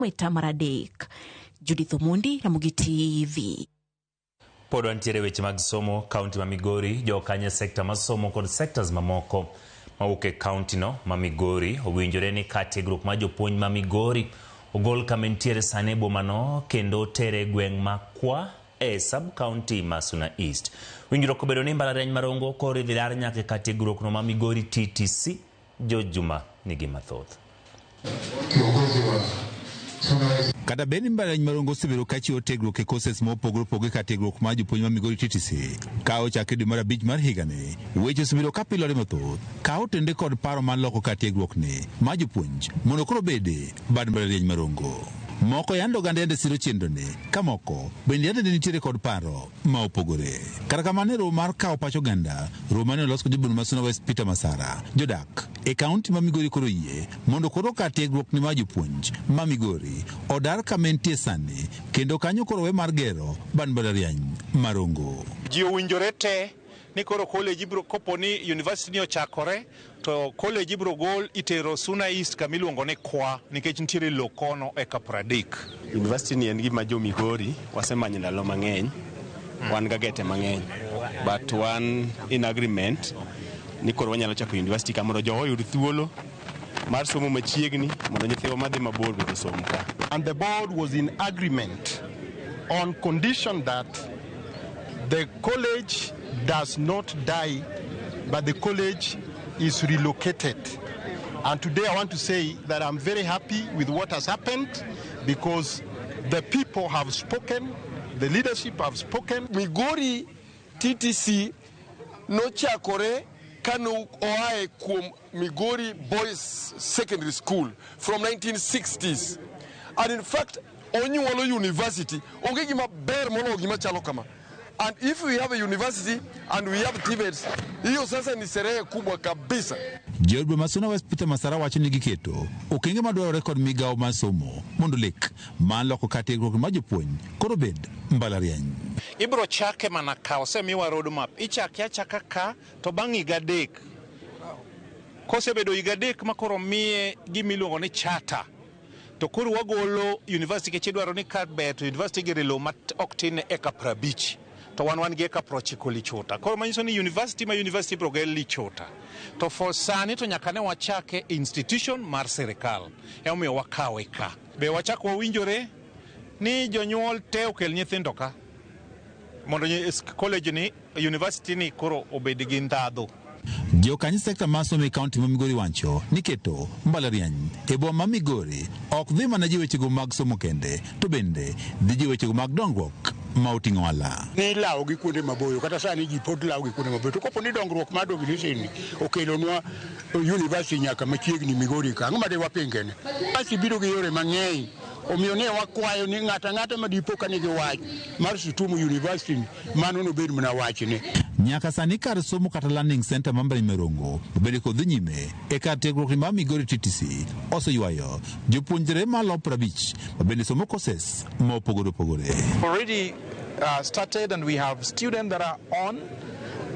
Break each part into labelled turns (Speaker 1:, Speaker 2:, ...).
Speaker 1: Weta mar 3. Judith Omondi, Ramogi TV.
Speaker 2: Pod wantiere weche mag somo. Kaunti ma Migori, jokanyo e sekta mar somo kod sectors mamoko mawuok e kaunti no ma Migori owinjore ni kar tiegruok mar jopuonj ma Migori ogol kama entiere sani e bomano kendo tere e gweng' ma Kwa e sub county ma Suna East. Winjruok obedo ni mbalariany ma Rongo koro idhi dar nyaka e kar tiegruok no ma Migori TTC. George Juma nigi mathoth.
Speaker 3: Kata bed ni mbalariany ma Rongo osebedo ka chiwo tiegruok e courses mopogore opogore ka tiegruok mar jopuonj ma Migori TTC ka ochak e dwe mar 5 mar higani, weche osebedo ka pilore mathoth ka otende kod paro mar loko kar tiegruok ni mar jopuonj mondo koro obede bad mbalariany ma Rongo. Moko yande oganda yande siro chenro ni, ka moko bende yande ne nitiere kod paro ma opogore. Kata kamano, e romo mar kawo pach oganda, romo mane olos kod jabura ma Suna West Peter Masara, jodak e kaunti ma Migori koro oyie mondo koro kar tiegruok ni mar jopuonj ma Migori odar kama entie sani kendo kanyo koro we mar gero bad mbalariany ma Rongo.
Speaker 4: Ji owinjore te ni koro college ibro, kopo ni university ni ochakore to college ibro gol itero Suna East kama iluongo ni Kwa, nikech nitiere lowo kono eka 30.
Speaker 5: University ni en gima jo Migori wasemanyo ndalo mang'eny, wan gagete mang'eny, but wan in agreement ni koro wanyalo chako university ka mondo jowa oyud thuolo mar somo machiegni, mondo nyithiwa madhi mabor bende osom ka.
Speaker 6: And the board was in agreement on condition that the college does not die, but the college is relocated. And today I want to say that I'm very happy with what has happened, because the people have spoken, the leadership have spoken.
Speaker 7: Migori TTC nochakore kane oae kuom Migori Boys Secondary School from 1960s. And in fact, onyuolo university. Onge gima ber moloyo gima chalo kama. And if we have a university and we have TVETs, hiyo sasa ni sherehe kubwa kabisa.
Speaker 3: Jaod bura ma Suna West Peter Masara wacho ni giketo okenge madwarore kod migawo mar somo mondo lek mar loko kar tiegruok mar jopuonj koro obed mbalariany.
Speaker 4: Ibro chake mana ka osemiwa roadmap, ichake achaka ka to bang' higa 3, kosebedo higa 3 ma koro miye gima iluongo ni charter, to koro wagolo university, nikech idwaro ni kar ber to university gere lowo ma ok tin ne eka 50, to wan gi eka 90 Lichota. Koro manyiso ni university ma university ibro ger Lichota. To for sani to nyaka ne wachake institution mar sirikal, emomiyo wakawe ka. Be wachak wawinjore ni jonyuol te okel nyithindo ka mondo college ni, university ni koro obed gi ndhadhu.
Speaker 3: Jokanyo sekta mar somo e kaunti ma Migori wacho ni keto mbalariany e boma ma Migori ok dhi mana ji wechego mag somo kende, to bende dhi ji wechego mag dongruok ma oting'o ohala.
Speaker 8: Ni lawo gi kuonde maboyo, kata sani ji pod lawo gi kuonde maboyo, to kopo ni dongruok mar domination ni okelonwa university nyaka machiegni Migori ka, ang'o ma de wapingene? University biro gi yore mang'eny, omiyo ne wakwayo ni ng'ato ang'ata ma dipo ka nigi wach mar Sutumu University ni, mano nobed mana wachne.
Speaker 3: Nyaka sani kar somo kata learning center ma Mbalariany ma Rongo obedo kod dhi nyime e kar tiegruok mar Migori TTC oseywayo jopuonjre malo 50 ma bende somo courses ma opogore opogore.
Speaker 9: Already started, and we have students that are on.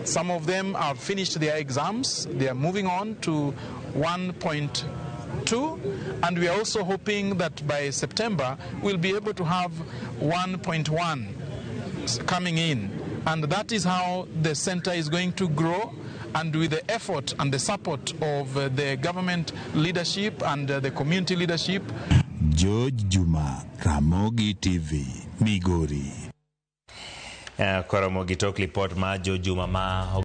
Speaker 9: Some of them have finished their exams. They are moving on to 1.2, and we are also hoping that by September we'll be able to have 1.1 coming in. And that is how the center is going to grow. And with the effort and the support of the government leadership and the community leadership.
Speaker 3: George Juma, Ramogi TV, Migori.
Speaker 2: Koromo gi tok lipot mar George Juma ma